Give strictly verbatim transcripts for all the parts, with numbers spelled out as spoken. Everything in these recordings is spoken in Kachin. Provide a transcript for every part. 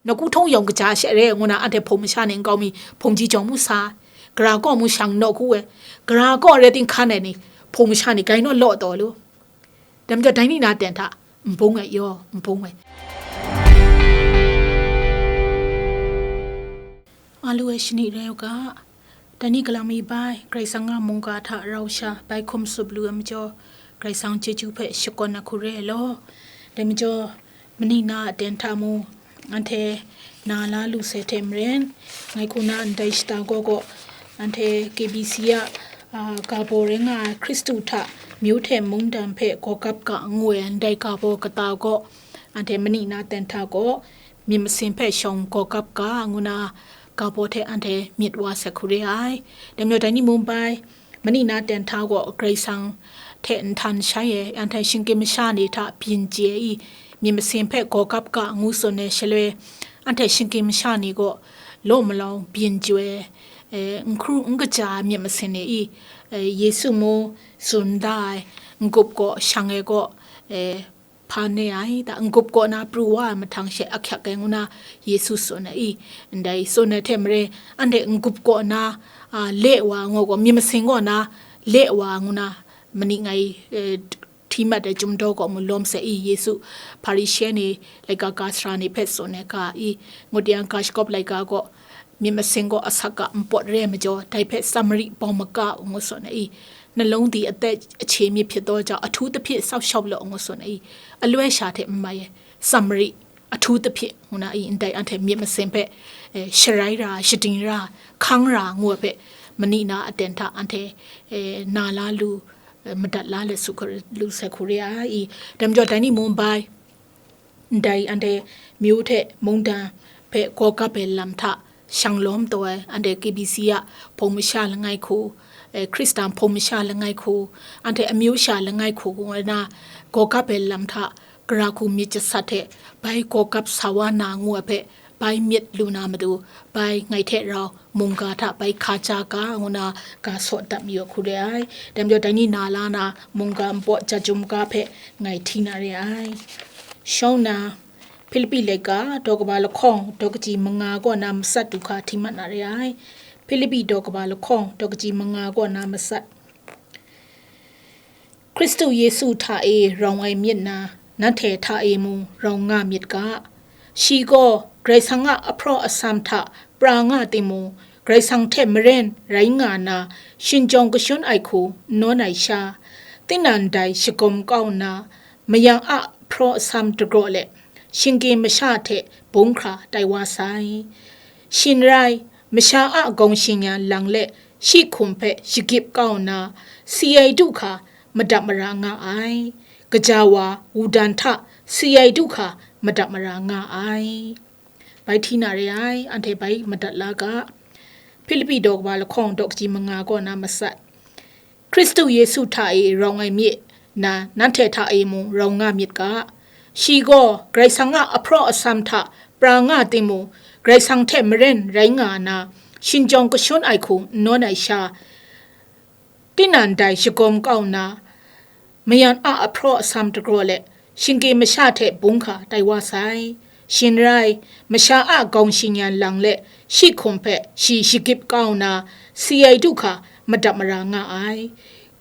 Nawku htawng yawng kaja she re ngu na anhte hpung masha ni nkau mi hpungji jawng mu sa, gara kaw mu shang naw ku we, gara kaw re ting hkan ai ni hpung masha ni gai naw law taw lu. Dai majaw dai ni na ten hta, n bung ai yaw, n bung ai. Nga lu ai shani rai u ga, dai ni galang mi bai, Karai Kasang a mungga hta rau sha bai hkum tsup lu ai majaw, Karai Kasang chyeju hpe shakawn ai hku re ai law. Dai majaw, mani na a ten hta mu, anhte na la lu sai hte maren, ngai hku na ndai shata gaw gaw, anhte K B C a, a, ga baw rai nga ai Hkristu hta myu hte mungdan hpe gaw gap ga ngu ai ndai ga baw kata gaw, anhte mani na ten hta gaw, myit masin hpe shawng gaw gap ga ngu na, ga baw hte anhte myit wa sai hku re ai. Dai majaw dai ni mung bai, mani na ten hta gaw Karai Kasang hte nhtan shai ai, anhte shinggyim masha ni hta byin chye ai i, myit masin hpe gaw gap ga ngu tsun ai shaloi, anhte shinggyim masha ni gaw law malawng byin chye ai, e, n hkru n kaja ai myit masin ni i, e, Yesu mu tsun da ai, n-gup gaw shang ai gaw, e, hpa ne ai, da n-gup kaw na pru wa ai mahtang she ahkyak ai ngu na Yesu tsun ai i, ndai tsun ai hte maren, anhte n-gup kaw na, a, le wa ngu gaw, myit masin kaw na le wa ngu na, mani ngai, e, hti mat ai chyum daw gaw mu lawm sai i, Yesu Hparishe ni laika ga sara ni hpe tsun ai ga i, ngut yang ga shakawp laika gaw, myit masin gaw asak ga npawt re ai majaw, dai hpe Samari bawng maka u ngu tsun ai i, နှလုံးသည် အသက်အခြေမြစ်ဖြစ်သောကြောင့် အထူးသဖြင့် စောင့်ရှောက်လော့ ngu tsun ai i, aloi sha hte n mai ai, Samari, အထူးသဖြင့် ngu na i, ndai anhte myit masin hpe, e, sharai ra, shading ra, hkang ra, ngu ai hpe, mani na a ten hta anhte, e, na la lu, e, madat la let su hku, lu sai hku re ai i, dai majaw dai ni mung bai, ndai anhte myu hte mungdan hpe gaw gap ai lam hta shang lawm taw ai, anhte K B C a hpung masha langai hku, e, Hkristan hpung masha langai hku, anhte amyu sha langai hku ngu na, gaw gap ai lam hta, gara hku myit jasat hte bai gaw gap sa wa na ngu ai hpe, bai myit lu na matu, bai ngai hte rau mungga hta bai hka ja ga, ngu na ga saw dap mayu ai hku re ai. Dai majaw, dai ni na la na mungga npawt ja jum ga hpe ngai hti na re ai. Shawng na, Hpilipi laika, daw kaba lahkawng, daw kaji manga kaw na matsat du hka hti mat na re ai. Hpilipi daw kaba lahkawng, daw kaji manga kaw na matsat. Hkristu Yesu hta e rau ai myit na, nanhte hta e mung rau nga myit ga. Shi gaw Karai Kasang a ahpraw asam hta pra nga timung, Karai Kasang hte maren rai nga na, shinjawng kashun ai hku n nawn ai sha, tinang dai shagawm kau nna, mayang a ahpraw asam dagraw let, shinggyim masha hte bung hkra tai wa sai. Shing n rai, masha a gawng shing yan lang let, shi hkum hpe shagip kau nna, si ai du hka madap mara nga ai. Gaja wa, wudan hta si ai du hka madap mara nga ai. Bai hti na re ai, anhte bai madat la ga. Hpilipi daw kaba lahkawng daw kaji manga kaw na matsat. Hkristu Yesu hta e rau ai myit na, nanhte hta e mung rau nga myit ga. Shi gaw Karai Kasang a ahpraw asam hta pra nga timung, Karai Kasang hte maren rai nga na, shinjawng kashun ai hku n nawn ai sha, tinang dai shagawm kau nna, mayang a ahpraw asam dagraw let, shinggyim masha hte bung hka tai wa sai. Shing n rai, masha a gawng shing yan lang let, shi hkum hpe shi shagip kau nna, si ai du hka madap mara nga ai.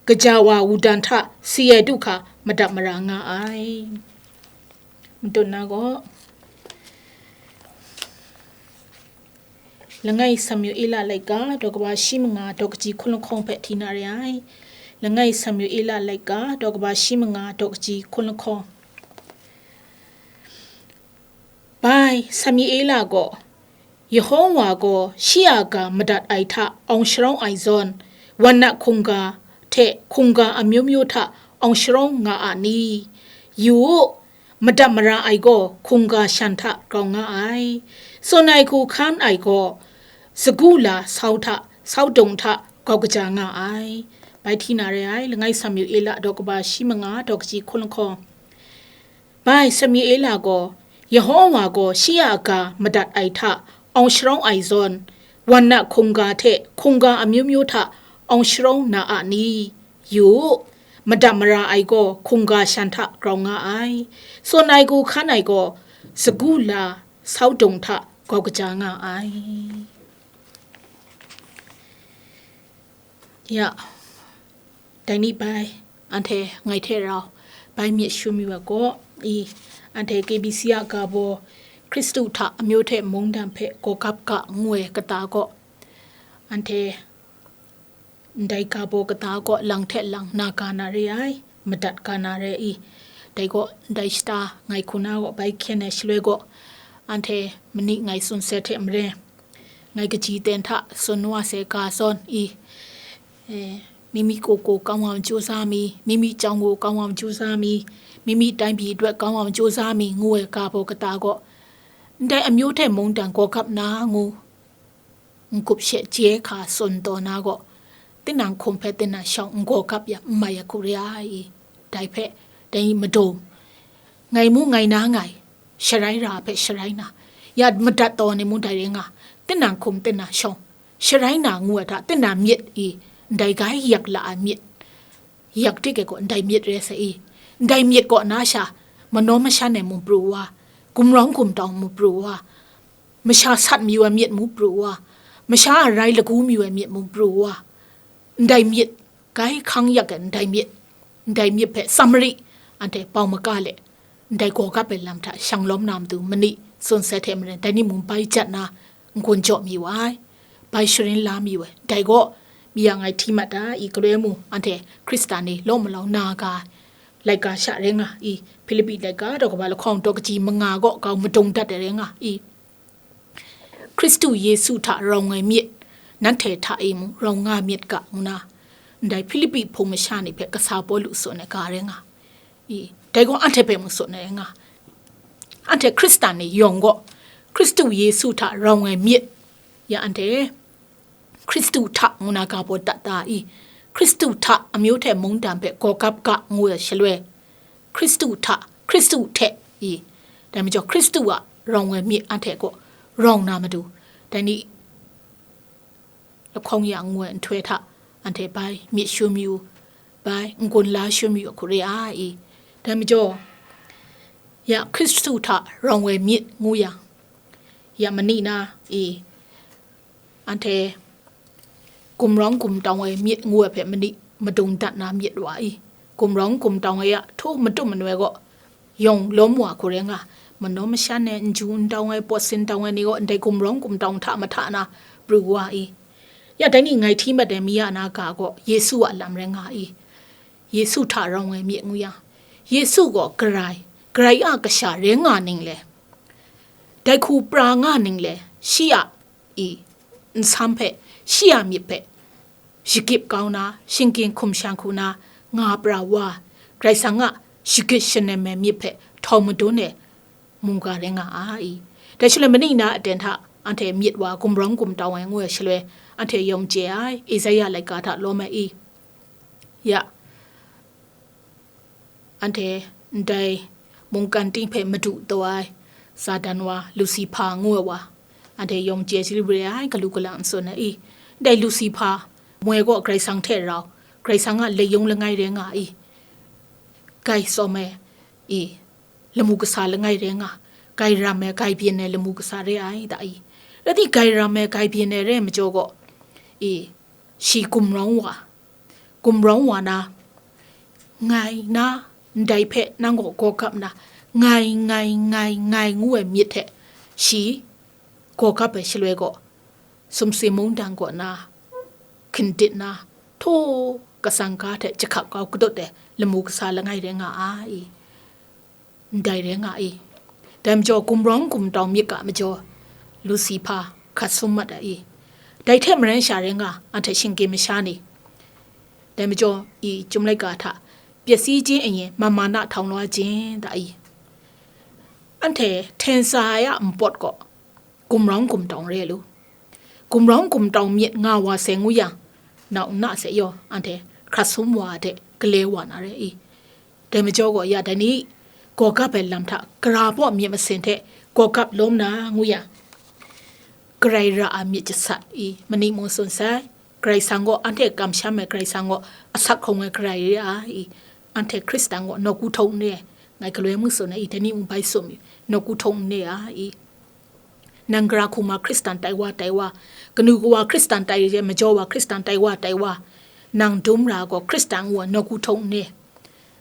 Gaja wa wudan hta si ai du hka madap mara nga ai. Matut na gaw, Langai Samuela laika, daw kaba shi manga, daw kaji hkun lahkawng hpe hti na re ai. Langai Samuela laika, daw kaba shi manga, daw kaji hkun lahkawng. Bai, Samuela gaw, Yehowa gaw shi a ga madat ai hta awng sharawng ai zawn, wan na hkungga hte hkungga amyu myu hta awng sharawng nga a ni? Yu u, madat mara ai gaw hkungga shan hta grau nga ai. Tsun ai hku hkan ai gaw, sagu la sau hta, sau dung hta grau kaja nga ai. Bai hti na re ai, Langai Samuela daw kaba shi manga, daw kaji hkun lahkawng. Bai, Samuela gaw, Yehowa gaw shi a ga madat ai hta awng sharawng ai zawn, wan na hkungga hte hkungga amyu myu hta awng sharawng na a ni? Yu u, madat mara ai gaw hkungga shan hta grau nga ai. Tsun ai hku hkan ai gaw, sagu la sau dung hta grau kaja nga ai. Ya, dai ni bai, anhte ngai hte rau bai myit shu mi wa gaw, i, anhte K B C a ga baw, Hkristu hta amyu hte mungdan hpe gaw gap ga ngu ai kata gaw, anhte ndai ga baw kata gaw lang hte lang na ga na re ai, madat ga na re i. Dai gaw, ndai shata ngai hku na gaw bai hkyen ai shaloi gaw, anhte mani ngai tsun sai hte maren, ngai kaji ten hta tsun wa sai ga zawn i, eh, mimi ko ko kau wa majaw za mi, mimi chyawm gaw kau wa majaw za mi, mimi tai pyi dawt kau wa majaw za mi, ngu ai ga baw kata gaw, ndai amyu hte mungdan gaw gap na ngu, n-gup she chye hka tsun taw na gaw, tinang hkum hpe tinang shawng n gaw gap yang n mai ai hku re ai i. Dai hpe, dai madaw, ngai mu ngai na ngai, sharai ra hpe sharai na, ya madat taw ni mung dai rai nga, tinang hkum tinang shawng, sharai na ngu ai hta, tinang myit i, ndai gai yak la ai myit, yak tik ai gaw ndai myit rai sai i, ndai myit kaw na sha, manaw mashan ai mung pru wa, gumrawng gumtawng mung pru wa, masha sat mayu ai myit mung pru wa, masha a rai lagu mayu ai myit mung pru wa, ndai myit, gai hkang yak ai ndai myit, ndai myit hpe tsam mari, anhte pau maka le, ndai gaw gap ai lam hta shang lawm na matu mani tsun sai hte maren, dai ni mung bai jat na n-gun jaw mi wa ai, bai sharin la mi wa ai. Dai gaw, mi yang ngai hti mat da i, galoi mung anhte Hkristan ni law malau na ga ai, laika sha rai nga i, Hpilipi laika daw kaba lahkawng daw kaji manga gaw kau madung dat ai rai nga i. Hkristu Yesu hta rawng ai myit, nanhte hta e mung rawng nga myit ga, ngu na, ndai Hpilipi hpung masha ni hpe kasa Pawlu tsun ai ga rai nga i, dai gaw anhte hpe mung tsun ai rai nga. Anhte Hkristan ni yawng gaw, Hkristu Yesu hta rawng ai myit, ya anhte Hkristu hta ngu na ga baw dat da i, Hkristu hta amyu hte mungdan hpe gaw gap ga ngu ai shaloi, Hkristu hta, Hkristu hte i, dai majaw Hkristu a rawng ai myit anhte gaw rawng na matu, dai ni lahkawng ya ngu ai nhtoi hta anhte bai myit shu mayu, bai n-gun la shu mayu hku re ai i. Dai majaw, ya Hkristu hta rawng ai myit ngu yang, ya mani na i, anhte gumrawng gumtawng ai myit ngu ai hpe mani madung dat na myit wa i, gumrawng gumtawng ai a htu matum manoi gaw, yawng lawm wa hku rai nga, manaw mashan ai, nju n tawng ai, pawt sin tawng ai ni gaw ndai gumrawng gumtawng hta mahta na pru wa i. Ya dai ni ngai hti mat ai mi ya na ga gaw Yesu a lam rai nga i, Yesu hta rawng ai myit ngu yang, Yesu gaw Karai, Karai a kasha rai nga ning le, dai hku pra nga ning le, shi a i, nsam hpe, shi a myit hpe, shagip kau na, shinggyim hkum shang hku na, nga pra wa, Karai Kasang a shagrit shanem ai myit hpe htawng madun ai mungga rai nga ai. Dai shaloi mani na aten hta anhte myit wa gumrawng gumtawng ai ngu ai shaloi, anhte yawng chye ai, Esaia laika hta lawm ai i, ya, anhte ndai mungkan ting hpe madu taw ai, Satan wa, Lusifa ngu ai wa, anhte yawng chye chyalu re ai, galu galang n tsun ai i, ndai Lusifa moi gaw Karai Kasang hte rau, Karai Kasang a layung langai rai nga i, gai tsawm ai i, lamu kasa langai rai nga, gai ram ai, gai byin ai lamu kasa re ai da i, rai di gai ram ai, gai byin ai rai majaw gaw i, shi gumrawng wa, gumrawng wa na, ngai na, ndai hpe nang gaw gaw gap na, ngai, ngai, ngai, ngai ngu ai myit hte shi gaw gap ai shaloi gaw, sumsing mungdan kaw na, hkindit na, htaw kasang ga hte jahkap kau kadut ai lamu kasa langai rai nga ai. Ndai rai nga i. Dai majaw gumrawng gumtawng myit ga majaw, Lusifa hkat sum mat ai i. Dai hte maren sha rai nga, anhte shinggyim masha ni. Dai majaw i, Chyum laika hta, ပျက်စီးခြင်းအရင် မာန်မာနထောင်လွှားခြင်း da i. Anhte hten sa ai a npawt gaw, gumrawng gumtawng re lu. Gumrawng gumtawng myit nga wa sai ngu yang, nau nna se yaw, anhte hkrat sum wa de gale wa na re i. Dai majaw gaw, ya dai ni, gaw gap ai lam hta, gara baw myit masin hte gaw gap lawm na ngu yang, Karai ra a myit jasat i, mani mung tsun sai, Karai Kasang gaw, anhte kamsham ai Karai Kasang gaw, asak hkrung ai Karai re ai i, anhte Hkristan gaw, nawku htawng n re ai, ngai galoi mung tsun ai i, dai ni mung bai tsun mi, nawku htawng n re ai i. Nang gara hku ma Hkristan tai wa tai wa, kanu kawa Hkristan tai re, majaw wa Hkristan tai wa tai wa, nang dum ra gaw Hkristan ngu ai nawku htawng n ni?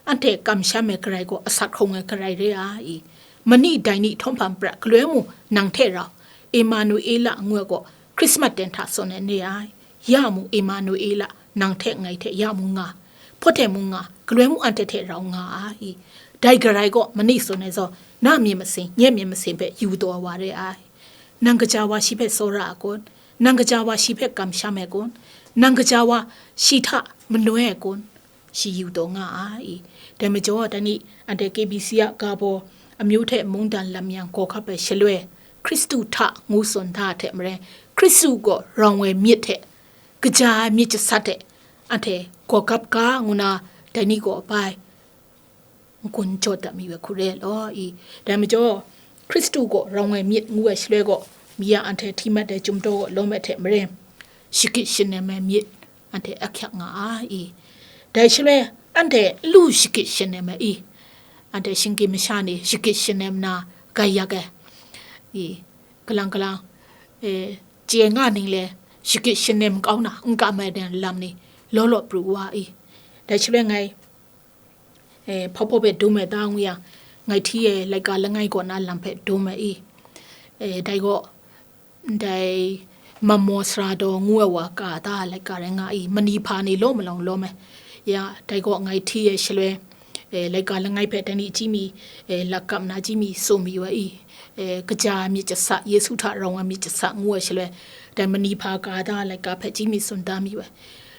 Anhte kamsham ai Karai gaw asak hkrung ai Karai re ai. Mani dai ni htawm hpang prat galoi mung nang hte rau, Emanuela ngu ai gaw Hkrismas ten hta tsun ai n re ai. Ya mung Emanuela, nang hte ngai hte ya mung nga, hpawt e mung nga, galoi mung anhte hte rau nga ai. Dai Karai gaw mani tsun ai zawn, na myit masin, nye myit masin hpe yu taw ai wa re ai. Nang kaja wa shi hpe tsawra ai kun? Nang kaja wa shi hpe kamsham ai kun? Nang kaja wa shi hta manoi ai kun? Shi yu taw nga ai. Dai majaw, dai ni anhte K B C a ga baw amyu hte mungdan lam yang gaw hkap ai shaloi, Hkristu hta ngu tsun da ai hte maren, Hkristu gaw rau ai myit hte, kaja ai myit jasat hte, anhte gaw gap ga ngu na, dai ni gaw bai n-gun jaw dat mi ai hku re law i. Dai majaw, Hkristu gaw rau ai myit ngu ai shaloi gaw, mi a anhte hti mat ai chyum daw gaw lawm ai hte maren, shagit shanem ai myit anhte ahkyak nga ai i. Dai shaloi, anhte lu shagit shanem ai i, anhte shinggyim masha ni shagit shanem na gai yak ai i, kalang kalang, e, chye nga ning le, shagit shanem kau na n kam ai dan lam ni law law pru wa i. Dai shaloi ngai, e, hpa hpaw hpe dum ai ta ngu yang, ngai hti ai laika langai kaw na lam hpe dum ai i. E, dai gaw, ndai Mamo Sara Daw ngu ai wa ka ta ai laika rai nga i, mani hpa ni law malawng lawm ai. Ya, dai gaw ngai hti ai shaloi, e, laika langai hpe dai ni chyi mi, e, lakap na chyi mi tsun mi wa i, e, kaja ai myit jasa, Yesu hta rau ai myit jasa ngu ai shaloi, dai mani hpa ka ta ai laika hpe chyi mi tsun da mi wa.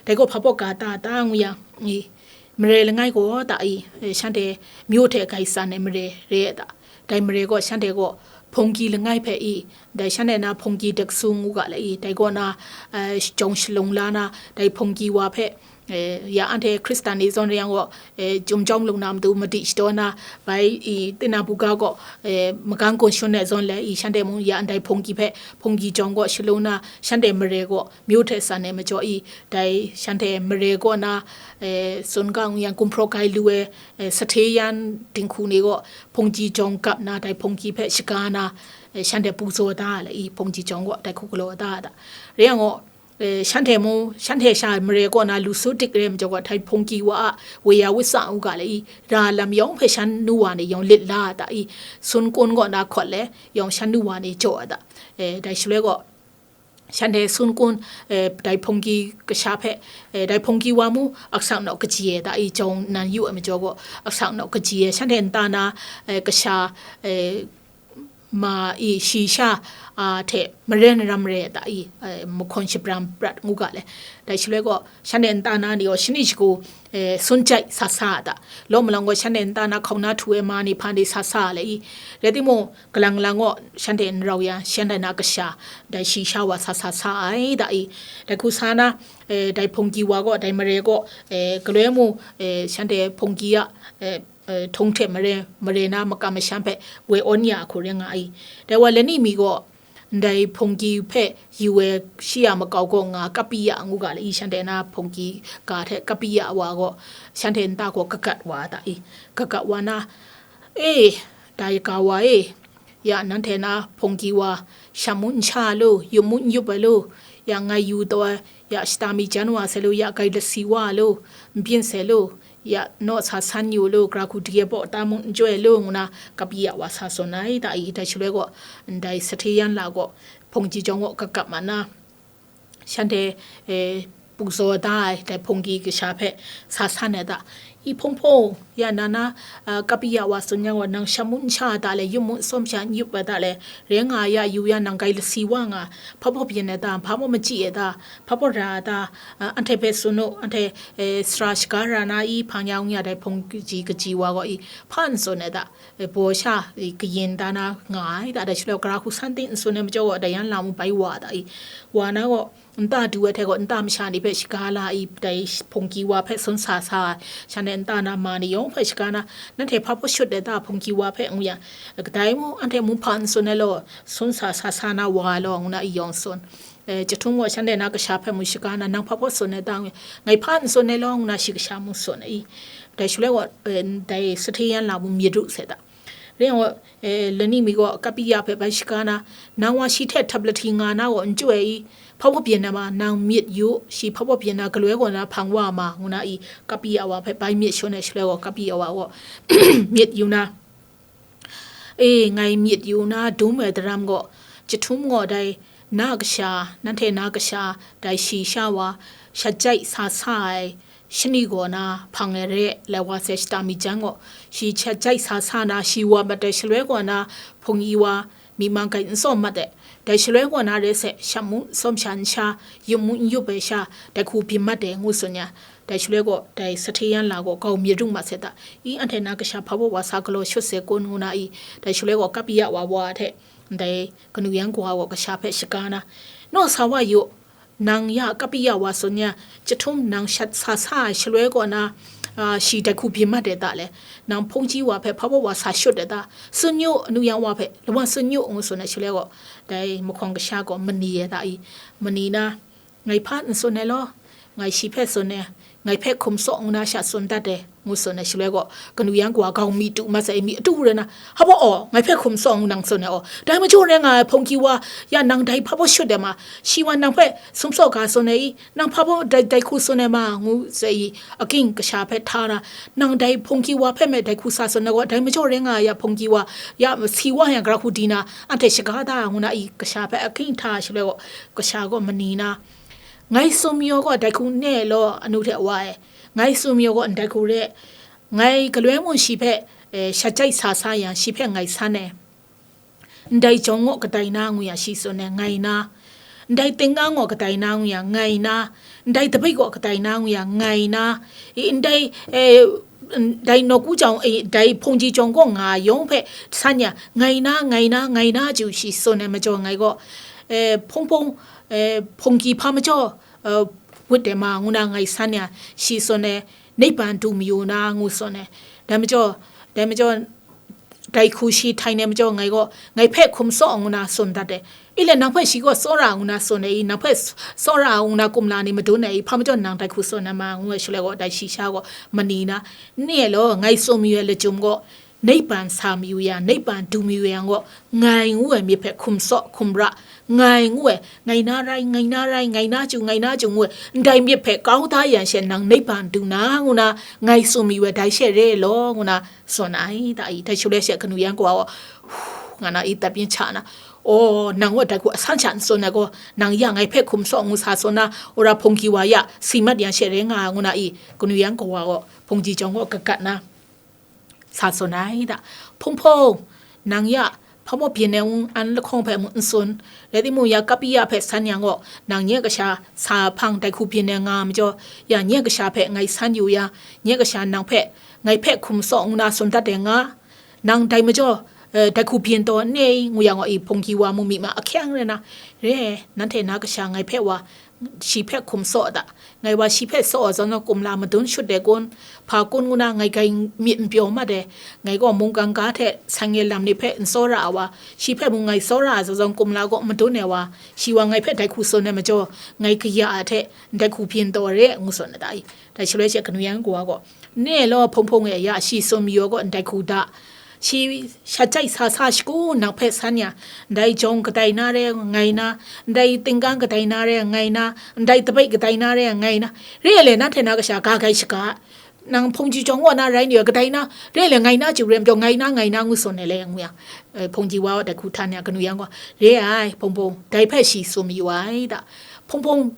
Dai gaw hpa hpaw ka ta ta ngu yang, i, mare langai gaw ta i, e, shanhte myu hte gai tsan ai mare re ai ta? Dai mare gaw shanhte gaw hpunggi langai hpe i, dai shanhte na hpunggi daksu ngu ga le i, dai gaw na, e, jawng shalung la na, dai hpunggi wa hpe, e, ya anhte Hkristan ni zawn re yang gaw, e, jum jawng lung na matu madi shadaw na, bai i, tina buga gaw, e, magang gun shun ai zawn le i, shanhte mung ya ndai hpunggi hpe, hpunggi jawng gaw shalung na, shanhte mare gaw myu hte san ai majaw i, dai shanhte mare kaw na, e, tsun ga ngu yang, gumhpraw gai lu ai, e, sahte yan dinghku ni gaw hpunggi jawng gap na, dai hpunggi hpe shaga na, e, shanhte puzaw da le i, hpunggi jawng gaw dai hku galaw da da. Re yang gaw, e, shanhte mung, shanhte sha mare kaw na lu su dik re majaw gaw, dai hpunggi wa a woi ya woi sa u ga le i, ra lam yawng hpe shan nu wa ni yawng lit la da i, sun kun gaw na hkawt le, yawng shan nu wa ni jaw da. E, dai shaloi gaw, shanhte sun kun, e, dai hpunggi kasha hpe, e, dai hpunggi wa mung asak naw kaji e da i, jawng nan yu ai majaw gaw, asak naw kaji e, shanhte nta na, e, kasha, e, ma i, shi sha, a, hte maren ram re da i, e, mahkawn shabram prat ngu ga le. Dai shaloi gaw, shanhte nta na ni gaw shani shagu, e, sun jai sa sa da. Law malawng gaw shanhte nta na hkauna htu ai ma ni hpa ni sa sa le i. Rai timung, kalang lang gaw shanhte n rau yang, shanhte na kasha, dai shi sha wa sa sa sa ai da i. Dai hku sa na, e, dai hpunggi wa gaw, dai mare gaw, e, galoi mung, e, shanhte hpunggi a, e, e, htung hte mare, mare na makam masham hpe woi awn ya ai hku rai nga i. Dai wa lani mi gaw, ndai hpunggi hpe yu ai shi a makau gaw nga, Kapiya ngu ga le i, shanhte na hpunggi ga hte Kapiya wa gaw, shanhte nta gaw kagat wa da i. Kagat wa na, e, dai ga wa e, ya nanhte na hpunggi wa, sham mung n sha lu, yup mung n yup ai lu, ya ngai yu taw ai, ya shata mi jan wa sai lu, ya gai lasi wa lu, n byin sai lu, ya naw sa san yu lu, gara hku di ai baw ta mung n joi lu, ngu na Kapiya wa sa tsun ai da i, dai shaloi gaw, ndai sahte yan la gaw, hpunggi jawng gaw kakap ma na, shanhte, e, puzaw da ai, dai hpunggi kasha hpe sa san ai da. I hpung hpung, ya na na, a, Kapiya wa tsun yang gaw, nang sham mung n sha ai da le, yup mung tsawm sha n yup ai da le, rai nga ya yu ya nang gai lasi wa nga, hpa baw byin ai da, hpa baw machyi ai da, hpa baw ra ai da, a, anhte hpe tsun u, anhte, e, sara shaga ra na i, hpang ya ngu ya dai hpunggi kaji wa gaw i, hpa n tsun ai da, e, baw sha, e, kayin da na nga ai da, dai shaloi gara hku san ting n tsun ai majaw gaw, dai yan lam mung bai wa da i, wa na gaw, nta du ai hte gaw, nta masha ni hpe shaga la i, dai hpunggi wa hpe sun sa sa ai, shanhte nta na ma ni yawng hpe shaga na, nanhte hpa baw shut ai da hpunggi wa hpe ngu yang, kadai mung, anhte mung hpa n tsun ai law, sun sa sa sa na wa ai law, ngu na i yawng tsun. E, chyahtum gaw shanhte na kasha hpe mung shaga na, nang hpa baw tsun ai da, ngu yang, ngai hpa n tsun ai law, ngu na shi kasha mung tsun ai. Dai shaloi gaw, e, dai sahte yan la mung myit ru sai da. Rai yang gaw, eh, lani mi gaw Kapiya hpe bai shaga na, nang wa shi hte htap lahti nga na gaw n chyu ai i, hpa baw byin na ma, nang myit yu, shi hpa baw byin na galoi gaw na hpang wa ma, ngu na i, Kapiya wa hpe bai myit shawn ai shaloi gaw, Kapiya wa gaw myit yu na, e, ngai myit yu na dum ai daram gaw, jahtum gaw dai na kasha, nanhte na kasha, dai shi sha wa, sha jai sa sa ai, shani gaw na hpang ai re, lai wa sai shata myit jan gaw, shi sha jai sa sa na, shi wa mat ai shaloi gaw na, hpungyi wa, myi man kai n tsawm mat ai, dai shaloi gaw na re sai, sha mu n tsawm sha n sha, yup mu n yup ai sha, dai hku byin mat ai, ngu tsun ya, dai shaloi gaw, dai sahte yan la gaw, gau myit rung mat sai ta, i, anhte na kasha hpa baw wa sa galaw shut sai kun, ngu na i, dai shaloi gaw, Kapiya wa wa hte, dai kanu yan kawa gaw kasha hpe shaga na, naw sa wa yu, nang ya Kapiya wa tsun ya, jahtum nang shat sa sa ai shaloi kaw na, a, shi dai hku byin mat ai ta le, nang hpungji wa hpe hpa baw wa sa shut ai ta, tsun yu, anu yan wa hpe lawan tsun yu, ngu tsun ai shaloi gaw, dai mahkawng kasha gaw mani ai ta i, mani na, ngai hpa n tsun ai law, ngai shi hpe tsun ai, ngai hpe hkum tsaw ngu na sha tsun dat ai, ngu tsun ai shaloi gaw, kanu yan kawa gau mi tu mat sai, mi atu rai na, hpa baw aw, ngai hpe hkum tsaw ngu nang tsun ai aw, dai majaw rai nga ai, hpungji wa ya nang dai hpa baw shut ai ma, shi wa nang hpe sum tsaw ga tsun ai i, nang hpa baw dai, dai hku tsun ai ma, ngu sai i, aking kasha hpe hta na, nang dai hpungji wa hpe me dai hku sa tsun ai gaw, dai majaw rai nga ai ya hpungji wa ya si wa yang gara hku di na, anhte shaga da, ngu na i, kasha hpe aking hta shaloi gaw, kasha gaw mani na, ngai tsun mayu gaw dai hku ne law, anu hte wa e, ngai tsun mayu gaw ndai hku re, ngai galoi mung shi hpe, eh, sha jai sa sa yang, shi hpe ngai san ai. Ndai jawng gaw kadai na ngu yang, shi tsun ai, ngai na. Ndai tinggang gaw kadai na ngu yang, ngai na. Ndai dabai gaw kadai na ngu yang, ngai na. I, ndai, eh, ndai nawku jawng, eh, dai hpungji jawng gaw nga yawng hpe san yang, ngai na, ngai na, ngai na chyu shi tsun ai majaw, ngai gaw, eh, hpung hpung, eh, hpungji hpa majaw, eh, wut ai ma, ngu na ngai san yang, shi tsun ai, Naiban du mayu na, ngu tsun ai. Dai majaw, dai majaw, dai hku shi htai na majaw, ngai gaw, ngai hpe hkum tsaw ngu na tsun dat ai. I le, nang hpe shi gaw tsawra ngu na tsun ai i, nang hpe tsawra ngu na kumla ni madun ai i, hpa majaw nang dai hku tsun ai ma, ngu ai shaloi gaw, dai shi sha gaw mani na, n e law, ngai tsun mayu ai lachyum gaw, Naiban sa mayu yang, Naiban du mayu yang gaw, ngai ngu ai myit hpe hkum tsaw, hkum ra, ngai ngu ai, ngai na rai, ngai na rai, ngai na chyu, ngai na chyu ngu ai, ndai myit hpe kau da yang she nang Naiban du na, ngu na, ngai tsun mayu ai dai she re law, ngu na, tsun ai, da i, dai shaloi she kanu yan kawa gaw, nga na i tat byin cha na, aw, nang gaw dai hku asan sha n tsun ai gaw, nang ya ngai hpe hkum tsaw ngu sa tsun na, wora hpungji wa ya si mat yang she re nga, ngu na i, kanu yan kawa gaw, hpungji jawng gaw kagat na, sa tsun ai da. Hpung hpung, nang ya hpa baw byin ai n-, an lahkawng hpe mung n tsun, rai timung, ya Kapiya hpe san yang gaw, nang nye kasha sa hpang dai hku byin ai nga majaw, ya nye kasha hpe ngai san yu yang, nye kasha nang hpe, ngai hpe hkum tsaw ngu na tsun dat ai nga, nang dai majaw, eh, dai hku byin taw n e i, ngu yang gaw i, hpungji wa mung myi ma ahkyang rai na, re ai, nanhte na kasha ngai hpe wa, shi hpe hkum tsaw da. Ngai wa shi hpe tsaw ai zawn gaw kumla madun shut ai kun, hpa kun ngu na ngai grai myit n pyaw mat ai. Ngai gaw mungkan ga hte san e lam ni hpe n tsawra ai wa, shi hpe mung ngai tsawra ai zawn kumla gaw madun ai wa, shi wa ngai hpe dai hku tsun ai majaw, ngai kaya ai hte ndai hku byin taw re, ngu tsun ai da i. Dai shaloi she kanu yan kawa gaw, n e law, hpung hpung e ya shi tsun mayu gaw ndai hku da. Shi sha jai sa sa shagu nang hpe san yang, ndai jawng kadai na re ngai na, ndai tinggang kadai na re ngai na, ndai dabai kadai na re ngai na, re ai le, nanhte na kasha ga grai shaga, nang hpungji jawng gaw na rai ni, kadai na, re ai le, ngai na chyu re majaw, ngai na, ngai na, ngu tsun ai le, ngu yang, eh, hpungji wa dai hku htan yang, kanu yan gaw, re ai, hpung hpung, dai hpe shi tsun mayu ai da. Hpung hpung,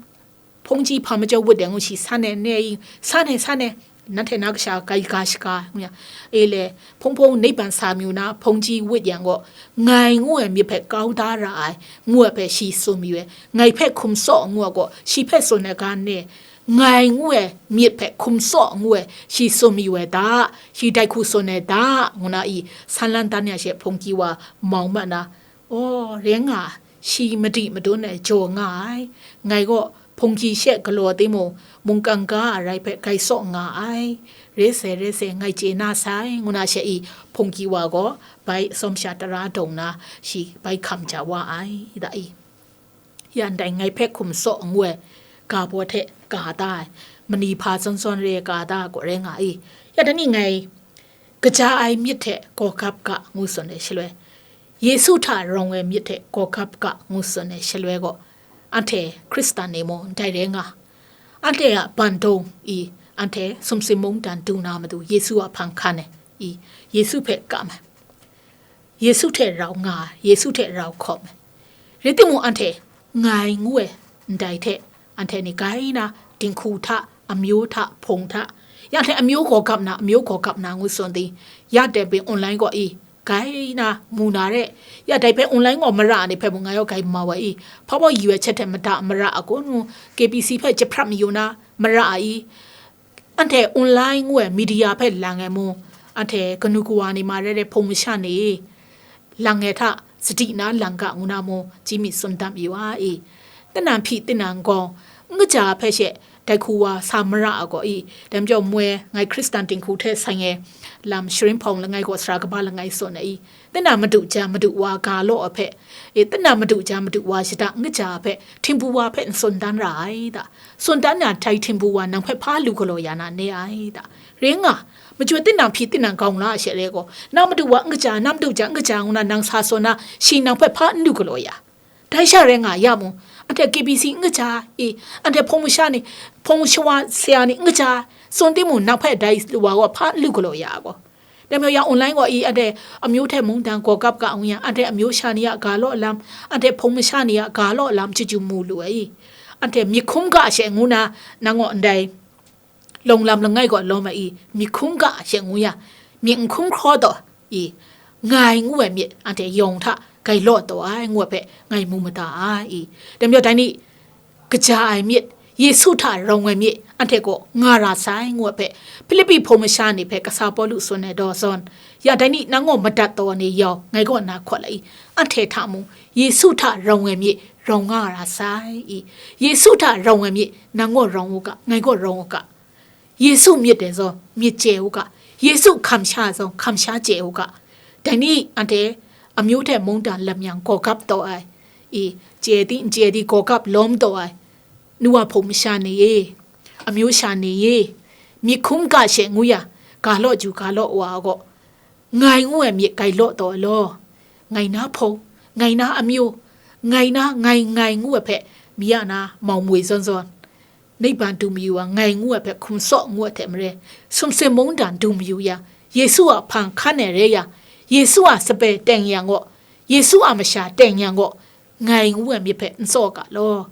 hpungji hpa majaw wut ai ngu shi san ai, n e i, san ai, san ai, nanhte na kasha grai ga shaga, ngu yang, e le, hpung hpung Naiban sa mayu na, hpungji wut yang gaw, ngai ngu ai myit hpe kau da ra ai, ngu ai hpe shi tsun mayu ai, ngai hpe hkum tsaw ngu ai gaw, shi hpe tsun ai ga n e, ngai ngu ai myit hpe hkum tsaw ngu ai, shi tsun mayu ai da, shi dai hku tsun ai da, ngu na i, san lan dan ya she hpungji wa mau mat na, aw, re nga, shi madi madun ai jaw nga ai. Ngai gaw hpungji she galaw timung, mungkan ga a rai hpe grai tsaw nga ai. Re sai, re sai, ngai chye na sai, ngu na she i, hpungji wa gaw bai atsawm sha tara dawng na, shi bai hkam ja wa ai, da i. Ya ndai ngai hpe hkum tsaw ngu ai, ga baw hte ga da ai, mani hpa zawn zawn re ai ga da ai gaw rai nga i. Ya dai ni ngai Kaja ai myit hte gawgap ga ngu tsun ai shaloi, Yesu hta rawng ai myit hte gawgap ga ngu tsun ai shaloi gaw, anhte Hkristan ni mung ndai rai nga. Anhte a bandung i, anhte sumsing mungdan du na matu Yesu a hpang hkan ai i, Yesu hpe kam ai. Yesu hte rau nga ai, Yesu hte rau hkawm ai. Rai timung, anhte ngai ngu ai ndai hte, anhte ni grai na dinghku hta, amyu hta, hpung hta, ya hte amyu gaw gap na, amyu gaw gap na ngu tsun ting, ya dai hpe online gaw i, grai na mu na re, ya dai hpe online gaw mara ni hpe mung ngai gaw grai mau ai i, hpa baw yu ai hte mada mara a kun mu, K B C hpe jahprat mayu na mara a i, anhte online ngu ai media hpe lang ai mu, anhte kanu kawa ni ma rai rai, hpung masha ni lang ai hta sadi na lang ga ngu na mu, chyi mi tsun dam yu a i. Tinang hpyi tinang gawng, n kaja hpe she dai hku wa sa mara a gaw i, dai majaw moi ngai Hkristan dinghku hte sai ai lam sharin hpawng langai gaw sara kaba langai tsun ai i, tinang madu jan madu wa ga law a hpe, e, tinang madu jan madu wa shada n kaja a hpe, htingbu wa hpe n tsun dan ra ai ta? Tsun dan na dai htingbu wa nang hpe hpa lu galaw ya na ne ai ta? Rai nga, majaw tinang hpyi tinang gawng la a she rai gaw, nang madu wa n kaja, nang madu jan n kaja ngu na nang sa tsun na, shi nang hpe hpa n lu galaw ya? Dai sha rai nga ya mung, anhte K B C n kaja i, anhte hpung masha ni, hpung shawa saya ni n kaja, tsun timung, nang hpe dai wa gaw hpa n lu galaw ya a gaw? Dai majaw ya online gaw i, anhte amyu hte mungdan gaw gap ga ngu yang, anhte amyu sha ni a ga law lam, anhte hpung masha ni a ga law lam chyeju mu lu ai i, anhte myit hkum ga she ngu na, nang gaw ndai lawng lam langai gaw lawm ai i, myit hkum ga she ngu yang, myit n hkum hkraw taw i, ngai ngu ai myit anhte yawng hta grai law taw ai ngu ai hpe ngai mu mada ai i. Dai majaw dai ni, kaja ai myit, Yesu hta rawng ai myit, anhte gaw nga ra sai ngu ai hpe, Hpilipi hpung masha ni hpe kasa Pawlu tsun ai daw zawn, ya dai ni nang gaw madat taw ai ni yau, ngai gaw na hkawt lai i, anhte hta mung Yesu hta rawng ai myit rawng nga ra sai i. Yesu hta rawng ai myit nang gaw rawng u ga, ngai gaw rawng u ga. Yesu myit ai zawn myit chye u ga, Yesu hkamsha ai zawn hkamsha chye u ga. Dai ni anhte amyu hte mungdan lam yang gaw gap taw ai, i, chye di n chye di gaw gap lawm taw ai, nu wa hpung masha ni e, amyu sha ni e, myit hkum ga she ngu ya, ga law ju ga law wa gaw, ngai ngu ai myit grai law taw ai law. Ngai na hpung, ngai na amyu, ngai na ngai ngai ngu ai hpe, mi ya na mau moi zawn zawn, Naiban du mayu wa ngai ngu ai hpe hkum tsaw ngu ai hte maren, sumsing mungdan du mayu yang, Yesu a hpang hkan ai rai yang, Yesu a sape teng yang gaw, Yesu a masha teng yang gaw, ngai ngu ai myit hpe n tsaw ga law,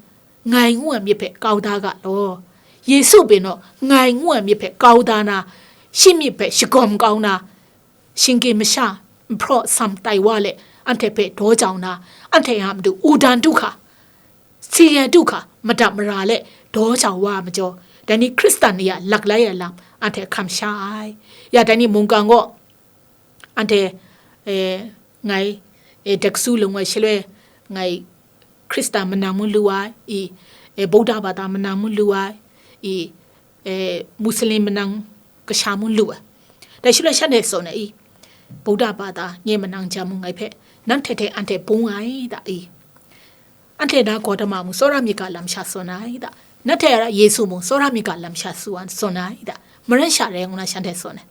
ngai ngu ai myit hpe kau da ga law. Yesu pyi naw, ngai ngu ai myit hpe kau da na, shi myit hpe shagawm kau na, shinggyim masha, nhpraw sam tai wa le, anhte hpe daw jau na, anhte a matu wudang du hkra, si ai du hkra, madat mara le daw jau wa ai majaw, dai ni Hkristan ni a laklai ai lam anhte hkam sha ai. Ya dai ni mungkan gaw, anhte, e, ngai, e, daksu lung ai shaloi, ngai Hkristan manang mung lu ai, i, e, Buddha bata manang mung lu ai, i, e, Muslim manang kasha mung lu ai. Dai shaloi shanhte tsun ai i, Buddha bata nye manang jan mung ngai hpe, nanhte hte anhte bung ai da i. Anhte na Gawtama mung tsawra myit ga lam sha tsun ai da. Nanhte a Yesu mung tsawra myit ga lam sha tsun ai da. Maren sha rai ngu na shanhte tsun ai.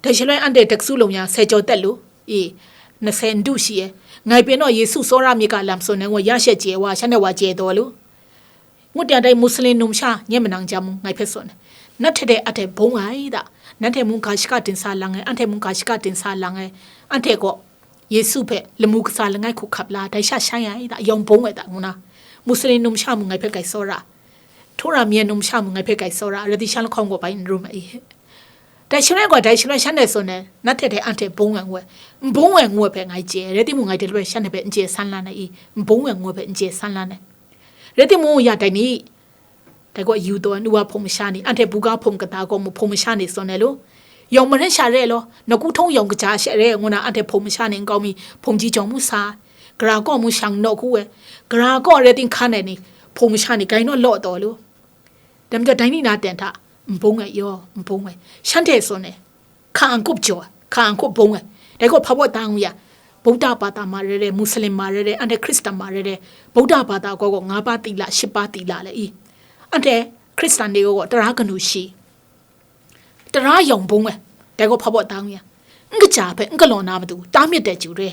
Dai shaloi anhte daksu lung yang sai jaw dat lu i, masai n du shi e. Ngai pyi naw Yesu tsawra myit ga lam tsun ai ngu ya she chye wa, shanhte wa chye taw lu. Ngut yang dai Muslim numsha nye manang jan mung ngai hpe tsun ai. Nanhte hte anhte bung ai da. Nanhte mung ga shaka dinsa lang ai, anhte mung ga shaka dinsa lang ai. Anhte gaw Yesu hpe lamu katsa langai hku hkap la, dai sha shai ai da, yawng bung ai da, ngu na. Muslim numsha mung ngai hpe grai tsawra. Htawra myen numsha mung ngai hpe grai tsawra, rai di shan lahkawng gaw bai n rum ai. Dai shaloi gaw, dai shaloi shanhte tsun ai, nanhte hte anhte bung ai ngu ai, n bung ai ngu ai hpe ngai chye, rai timung, ngai dai shaloi shanhte hpe n chye san lan ai i, n bung ai ngu ai hpe n chye san lan ai. Rai timung, ya dai ni, dai gaw yu taw ai nu wa hpung masha ni, anhte buga hpung kata gaw mu hpung masha ni tsun ai lu. Yawng maren sha re law, nawku htawng yawng kaja she re ngu na, anhte hpung masha ni nkau mi hpungji jawng mu sa ai, gara kaw mu shang naw ku ai, gara kaw rai ting hkan ai ni, hpung masha ni grai naw law taw ai lu. Dai majaw dai ni na ten hta, n bung ai yaw, n bung ai, shanhte tsun ai, hka an kup jaw ai, hka an kup bung ai. Dai gaw hpa baw ta ngu ya, Buddha bata ma rai rai, Muslim ma rai rai, anhte Hkristan ma rai rai, Buddha bata gaw gaw nga pa tila, shi pa tila le i. Anhte Hkristan ni gaw gaw tara kanu shi, tara yawng bung ai, Dai gaw hpa baw ta ngu ya, n kaja hpe n galaw na matu, ta myit dai chyu re.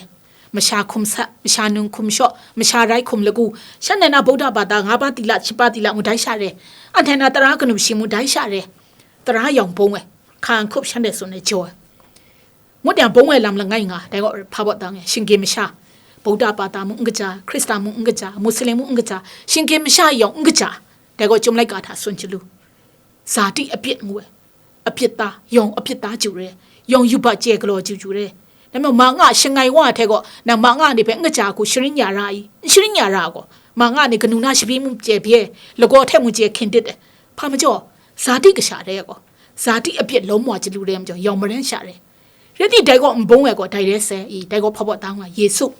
Masha hkum sat, masha nung hkum shaw, masha rai hkum lagu, shanhte na Buddha bata nga ba tila, shi ba tila ngu dai sha re. Anhte na tara kanu shi ngu dai sha re. Tara yawng bung ai, hka n hkup shanhte tsun ai jaw ai. Ngut yang bung ai lam langai nga, dai gaw hpa baw ta ngu ya, shinggyim masha, Buddha bata mung n kaja, Hkrista mung n kaja, Muslim mung n kaja, shinggyim masha yawng n kaja, dai gaw Chyum laika hta tsun chyalu. Zati apyit ngu ai, apyit ta, yawng apyit ta chyu re, yawng yuba chye galaw chyu chyu re. Dai majaw, ma nga shangai wa hte gaw, nang ma nga ni hpe n kaja hku sharin ya ra i? N sharin ya ra gaw, ma nga ni kanu na shabyi mu chye bye, lagaw hte mu chye hkying dit ai. Hpa majaw, zati kasha re ai gaw, zati apyit lawm wa chyalu re ai majaw, yawng maren sha re. Rai timung, dai gaw n bung ai gaw, dai rai sai i? Dai gaw hpa baw ta nga, Yesu.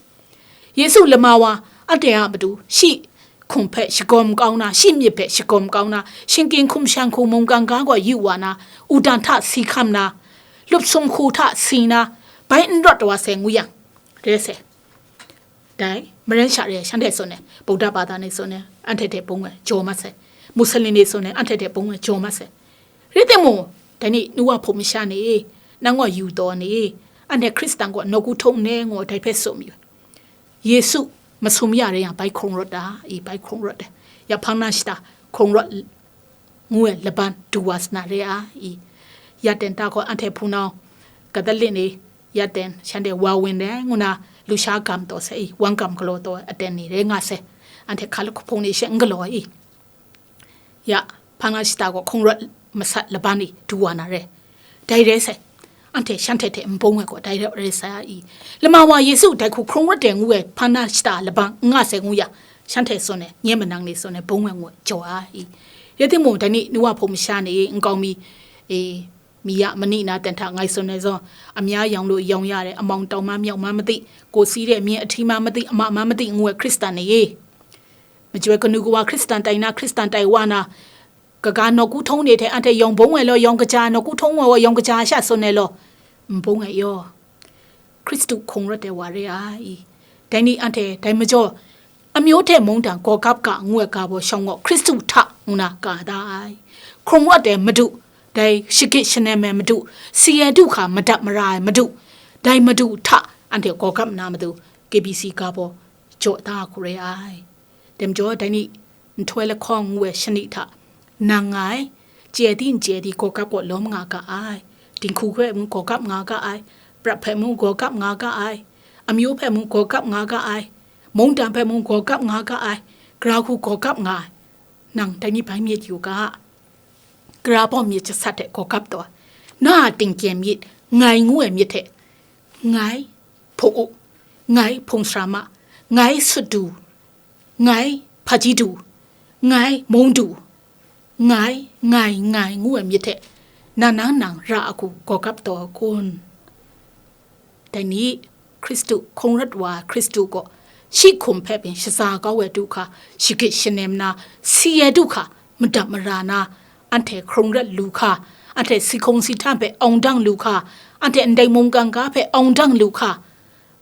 Yesu lama wa, anhte a matu, shi hkum hpe shagawm kau na, shi myit hpe shagawm kau na, shinggyim hkum shan hku mungkan ga gaw yu wa na, udan hta si hkam na, lup sum hku hta si na, bai n rawt wa sai ngu yang, rai sai. Dai, maren sha re, shanhte tsun ai, Buddha bata ni tsun ai, anhte hte bung ai, jaw mat sai. Muslim ni tsun ai, anhte hte bung ai, jaw mat sai. Rai timung, dai ni, nu wa hpung masha ni, nang gaw yu taw ni, anhte Hkristan gaw nawku htung ne ngu dai hpe tsun mayu. Yesu masum ya re yang, bai hkrung rawt ta i? Bai hkrung rawt ai. Ya hpang na shata hkrung rawt ngu ai laban du wa sa na re ai. Ya ten ta gaw anhte hpunau Catholic ni, ya ten shanhte wa win ai ngu na, lusha gam taw sai i, wang gam galaw taw ai aten ni rai nga sai. Anhte hka lahkawng hpung ni she n galaw ai i. Ya, hpang na shata gaw hkrung rawt masat laban ni du wa na re. Dai rai sai. Anhte shanhte hte n bung ai gaw, dai rai sai i? Lama wa Yesu dai hku hkrung rawt ai ngu ai hpang na shata laban n nga sai ngu yang, shanhte tsun ai, nye manang ni tsun ai, bung ai ngu ai jaw ai i? Rai timung, dai ni, nu wa hpung masha ni, nkau mi, e, mi ya mani na ten hta ngai tsun ai zawn, amya yawng lu yawng ya re, amawng tau ma myawng ma mati, ko si re, myin ahti ma mati, ama ma mati ngu ai Hkristan ni, majoi kanu kawa Hkristan tai na, Hkristan tai wa na, kaga nawku htung ni hte anhte yawng bung ai law, yawng kaja, nawku htung wa wa yawng kaja sha tsun ai law, n bung ai yaw. Hkristu hkrung rawt ai wa re ai i? Dai ni, anhte dai majaw, amyu hte mungdan gaw gap ga ngu ai ga baw shawng gaw, Hkristu hta ngu na ga da ai. Hkrung rawt ai Madu, dai shagit shanem ai Madu, si ai du hkra madat mara ai Madu, dai Madu hta anhte gaw gap na matu, K B C ga baw jaw da hku re ai. Dai majaw, dai ni, nhtoi lahkawng ngu ai shani hta, nang nga ai, chye di n chye di gaw gap gaw lawm nga ga ai, dinghku hpe mung gaw gap nga ga ai, prat hpe mung gaw gap nga ga ai, amyu hpe mung gaw gap nga ga ai, mungdan hpe mung gaw gap nga ga ai, gara hku gaw gap nga ai, nang dai ni bai myit yu ga, gara baw myit jasat hte gaw gap taw ai, na a tingkyen myit, ngai ngu ai myit hte, ngai hpung u, ngai hpung sara ma, ngai sut du, ngai hpaji du, ngai mung du, ngai, ngai, ngai ngu ai myit hte, na nang nang ra a hku gaw gap taw ai kun? Dai ni, Hkristu hkrung rawt wa ai Hkristu gaw, shi hkum hpe pyin shaza kau ai du hkra, shagit shanem na, si ai du hkra, madat mara na, anhte hkrung rawt lu hkra, anhte si hkung si htan hpe awng dang lu hkra, anhte ndai mungkan ga hpe awng dang lu hkra,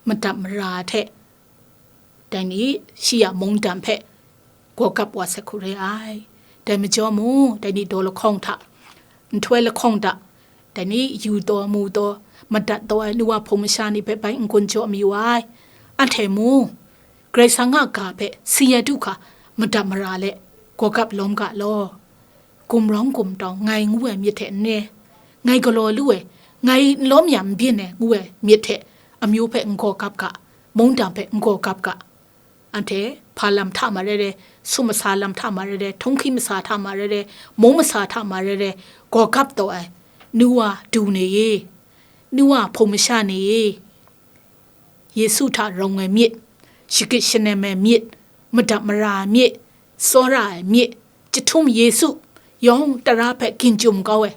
madat mara hte, dai ni, shi a mungdan hpe gaw gap wa sai hku re ai. Dai majaw mung, dai ni daw lahkawng hta, nhtoi lahkawng hta, dai ni yu taw, mu taw, madat taw ai nu wa hpung masha ni hpe bai n-gun jaw mayu ai. Anhte mung, Karai Kasang a ga hpe si ai du hkra madat mara let, gaw gap lawm ga law. Gumrawng gumtawng ngai ngu ai myit hte n re, ngai galaw lu ai, ngai n lawm ya n byin ai ngu ai myit hte, amyu hpe n gaw gap ga, mungdan hpe n gaw gap ga. Anhte hpa lam hta ma rai rai, sum masa lam hta ma rai rai, htung hkying masa hta ma rai rai, mung masa hta ma rai rai, gaw gap taw ai, nu wa du ni e, nu wa hpung masha ni e, Yesu hta rawng ai myit, shagit shanem ai myit, madat mara ai myit, tsawra ai myit, chyahtum Yesu, yawng tara hpe ginjum kau ai.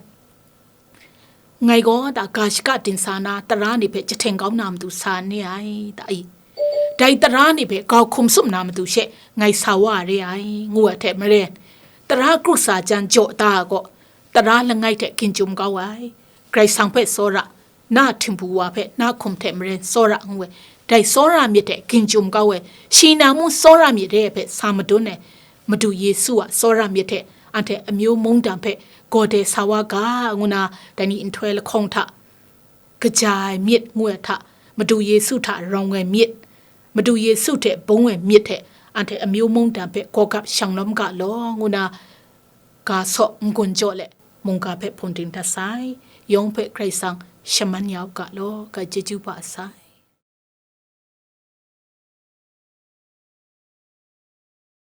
Ngai gaw da ga shaka din sa na, tara ni hpe jahten kau na matu sa n re ai, ta i? Dai tara ni hpe grau hkum tsup na matu she ngai sa wa re ai, ngu ai hte maren, tara kru sa jan jaw da ai gaw, tara langai hte ginjum kau ai. Karai Kasang hpe tsawra, na htingbu wa hpe na hkum hte maren tsawra ngu ai, dai tsawra myit hte ginjum kau ai, shi nang mung tsawra myit re ai hpe sa madun ai, Madu Yesu a tsawra myit hte anhte amyu mungdan hpe gaw dai sa wa ga, ngu na, dai ni nhtoi lahkawng hta, kaja ai myit ngu ai hta, Madu Yesu hta rawng ai myit, Madu Yesu hte bung ai myit hte anhte amyu mungdan hpe gawgap shanglawm ga law, ngu na ga saw n-gun jaw let, mungga hpe hpung ding dat sai. Yawng hpe Karai Kasang shaman ya u ga law, ga chyeju ba sai.